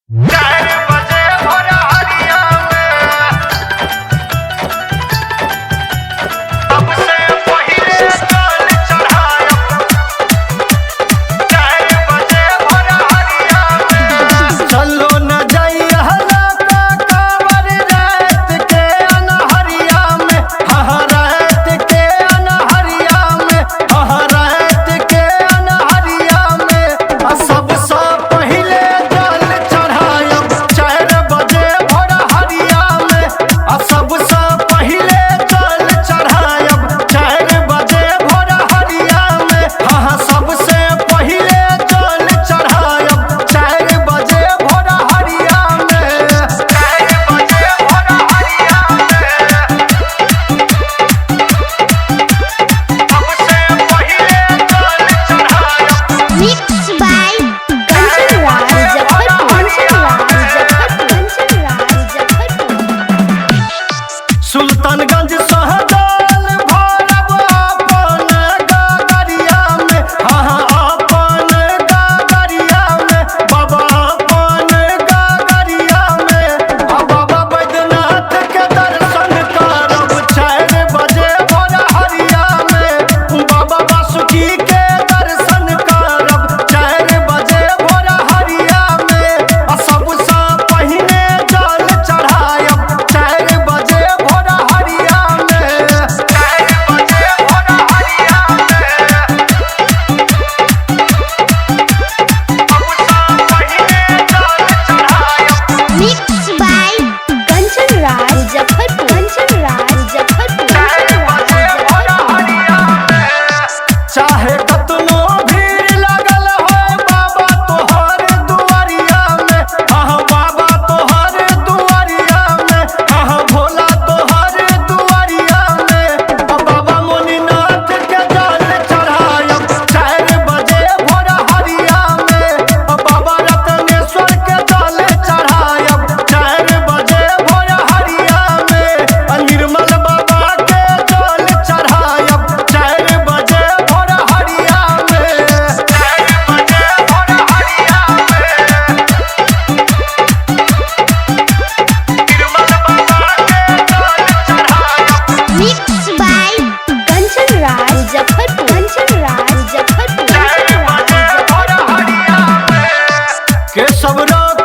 4 बजे भोर हरिया में सबसे पहिले जल चढ़ायब। 4 बजे भोर हरिया में चलो न जाइया कांवर रात के अनहरिया में, हाँ रात के अनहरिया में, हाँ रात के अनहरिया में। आ सबसे पहिले जल चढ़ायब 4 बजे भोर हरिया में। आ सबसे पहिले जल चढ़ायब 4 बजे भोर हरिया में। हाँ सबसे पहिले जल चढ़ायब 4 बजे भोर हरिया में। 4 बजे भोर हरिया में सबसे पहिले जल चढ़ायब। Mixed by Kanchan Raj Muzaffarpur. Kanchan Raj Muzaffarpur. Kanchan Raj Muzaffarpur. Sultanganj Saizal भरब अपन गगरिया में, हाँ अपन गगरिया में, बाबा अपन गगरिया में। आ बाबा बैद्यनाथ के दर्शन करब 4 बजे भोर हरिया में। बाबा वासुकी के दर्शन करब 4 बजे भोर हरिया में। आ सबसँ पहिने जल चढ़ायब 4 बजे भोर हरिया में। 4 बजे भोर हरिया में सबसे पहिले जल चढ़ायब। Mixed by Kanchan Raj Muzaffarpur. Kanchan Raj Muzaffarpur. 4 Kanchan Raj बजे भोर Muzaffarpur. हरिया में चाहे कतनो भीड़ लगल हो बाबा तोहर दुआरिया में, हाँ बाबा तोहर दुआरिया में, हाँ भोला तोहर दुआरिया में। बाबा मुनिनाथ के जल चढ़ायब 4 बजे भोर हरिया में। बाबा रत्नेश्वर के जल चढ़ायब 4 बजे भोर हरिया में। निर्मल बाबा के जल चढ़ायब 4 बजे भोर हरिया में। 4 बजे भोर हरिया में निर्मल बाबा के जल चढ़ायब। Mixed by Kanchan Raj Muzaffarpur. Kanchan Raj Muzaffarpur. 4 Kanchan Raj बजे भोर Muzaffarpur. हरिया में केशव राव।